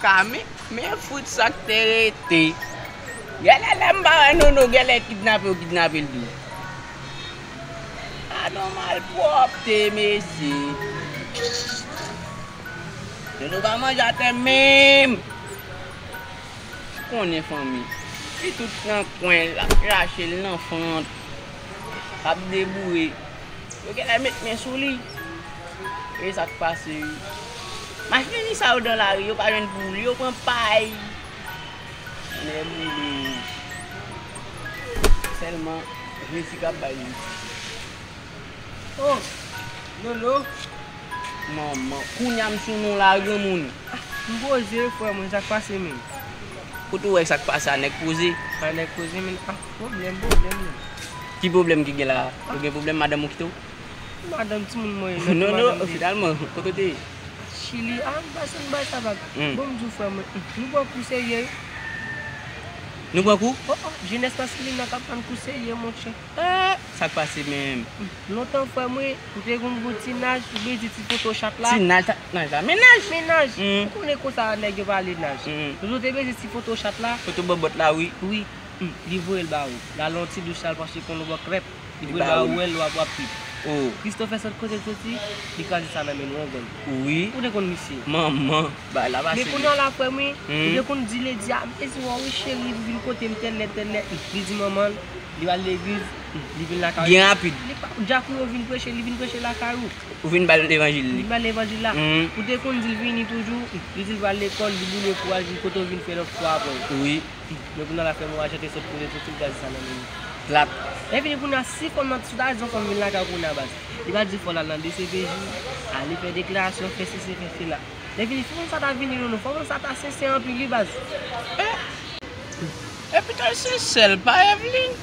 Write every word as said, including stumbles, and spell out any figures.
Ka men, men fout sa k te rete. Genlè lè m pa wè Nono, genlè kidnape yo kidnape l tou. Gade yon malpwòpte, mesye. Nono pa manje atè menm. Konnen fanmi. Li tout nan kwen, l ap rache l nan fant. L ap deboure. Yo genlè met men sou li. E sa k pase wi. Machin sa yo dan lari, yo pa jwenn pou li, yo pran pay. Nè boule. Sèlman, Jezi k ap bay li. Oh, Nono. Manman, kounye a m sou non la, granmoun. Ah, m poze, frè mwen, sa k pase menm? Kote w wè sa k pase a, nèg poze? A, nèg poze, men, ah, pwoblèm, pwoblèm, menm. Ki pwoblèm ki gen la? Ou gen pwoblèm, madanm ou kite w? Madanm timoun mwen, non, non, finalman, kote w te ye? Chili, ah, m pase m bay sa vag. Hmm. Bon, m di w, frè mwen, hmm, nou pran kou serye wi. Nou pran kou? Oh, oh, jenès nan Chili nan k ap pran kou serye, monchè. Eh, sa k pase menm? Hmm, lontan, frè mwen, ou te konn gon ti naj, ou bezwen ti foto chat la. Ti naj, sa, naj la, mennaj! Mennaj! Hmm. Ou konnen konsa nèg yo pale naj. Hmm. Toujou te bezwen ti foto chat la. Foto bòbòt la, wi. Wi. Hmm, li voye l ba ou. L al nan ti douch la, l panche konn ou bò krèp. Li voye l ba ou, wè l, w ap, w ap pip. Oh. Christopher sot kote l soti, li kraze sa nan men nou, yon gòl. Wi. Ou te konn misye. Manman, bagay la pase. Men kounye a la, frè mwen, hmm, ou te konn di ledi a, mezi wè wi cheri, vin kote m tèl lè, tèl lè. Hmm, li di manman l, li al legliz, hmm, li vin lakay ou. Byen rapid. Li pa, djakou yo vin preche, li vin preche lakay ou. Ou vin ba l levanjil li. Vin ba l levanjil la. Hmm. Ou te konn di l vini toujou, hmm, li di l pral lekòl, li boule kou a, li di l kote w vin fè lòt fwa apre. Wi. Men kounye a la frè mwen, ajan te sot kote l soti, l kraze sa nan men li. Plat. Lè fini kounye a, si fanm nan, si w ta di yon fanm vin lakay ou kounye a baz, li pa di fò l al nan D C P J, ale fè deklarasyon, fè sesi, fè sela. Lè fini, fò fanm sa ta vini, non, non, fò fanm sa ta sensè anpil, wi baz. Eh! Epi ta sensè l pa Evelyn?